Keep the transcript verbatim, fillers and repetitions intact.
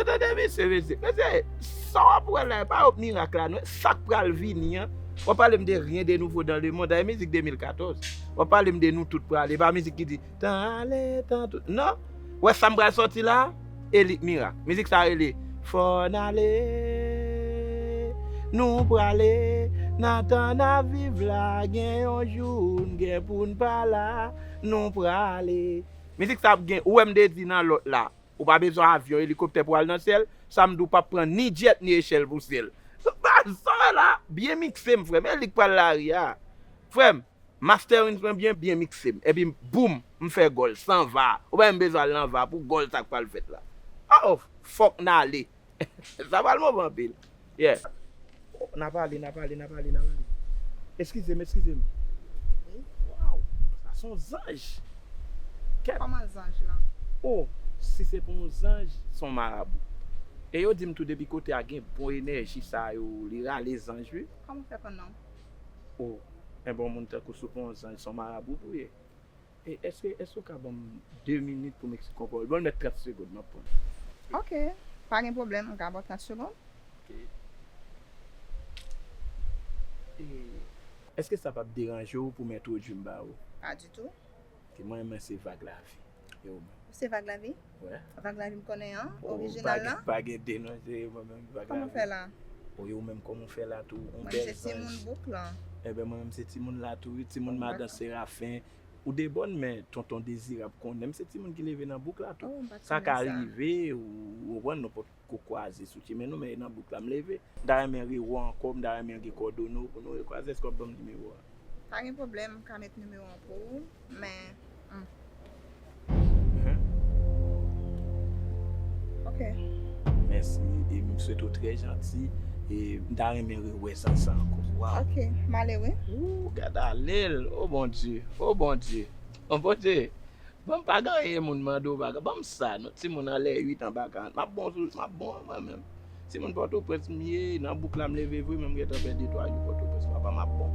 Tande misye, mesye. Mesye, sa w ap wè la, e pa yon mirak la, non. Sa k pral vini an. W ap pale m de rien de nouveau dans le monde. A, e mizik de mil katòz. W ap pale m de nou tout prale. E pa mizik ki di, tan ale, tan tout. Non. Wè sa m pral sòti la, e li k mirak. Mizik sa rele, fò n ale, nou prale, nan tan n ap viv la, gen yon jou n gen pou n pa la, nou prale. Mizik sa ap gen, ou wè m te di nan lòt la. Ou pa bezwen avyon, elikoptè pou al nan syèl. Sa m di w p ap pran ni jet ni echèl pou syèl. Sa w wè la, byen mikse m, frè m. E li k pral lari a. Frè m, mastering mwen byen, byen mikse m. Epi boum, m fè gòl, san va. Ou pa menm bezwen al nan va pou gòl sa k pral fèt la. Oh, fòk n ale. Sa pral move anpil. Yeah. Oh, n ap ale, n ap ale, n ap ale, n ap ale. Eskize m, eskize m. Wi. Waw, sa se yon zanj. Kèt. Kòman zanj lan? Oh, si se pa yon zanj, se yon marabou. E yo di m tou depi kote a gen bon enèji sa yo, li rale zanj wi. Kòman w fè konn non? Oh, enben yon moun tankou si w pa yon zanj, se yon marabou pou w ye. E èske, èske w ka ban m de minit pou m eksplike yon pawòl? Bon, m mèt trant segonn, m ap pran. Ok, pa gen pwoblèm, m ka ba w trant segonn. Ok. E èske sa p ap deranje w pou m entwodui m ba ou? Pa ditou. Ok, mwen, mwen se Vag Lavi. E ou menm? Ou se Vag Lavi? Wè. Vag Lavi m konnen an, orijinal la? Pa gen de non, se mwen menm Vag Lavi. Kòman w fè la? O, e ou menm kòman w fè la tou? Ou bèl zanj. Mwen se timoun bouk lan. Enben, mwen menm se timoun la tou, wi, timoun madan Serafen. Ou de bòn, men tonton Dezirab konnen m se timoun ki leve nan bouk la tou. Sa ka rive, ou konprann, nou pot ko kwaze sou chemen nou, men e nan bouk la m leve. M ta renmen rewè w ankò, m ta renmen gen kòdone w pou nou rekwaze. Èske w ap ban m nimewo a? Pa gen pwoblèm, m ka met nimewo an pou ou, men. Hmm. Hein? Ok. Mèsi. E m swete w trè janti. E m ta renmen rewè sa sa ankò. Waw. Ok, m ale wi. Ou gad ale l. O Bondye. O Bondye. O Bondye. Ban m pa gen anyen moun mande w bagay. Ban m sa non. Timoun anlè uit anba karant. M ap bon sou, m ap bon mwen menm. Timoun Pòtoprens m ye, nan bouk la m leve vre, men m gentan fè de twa jou Pòtoprens. Papa m ap bon.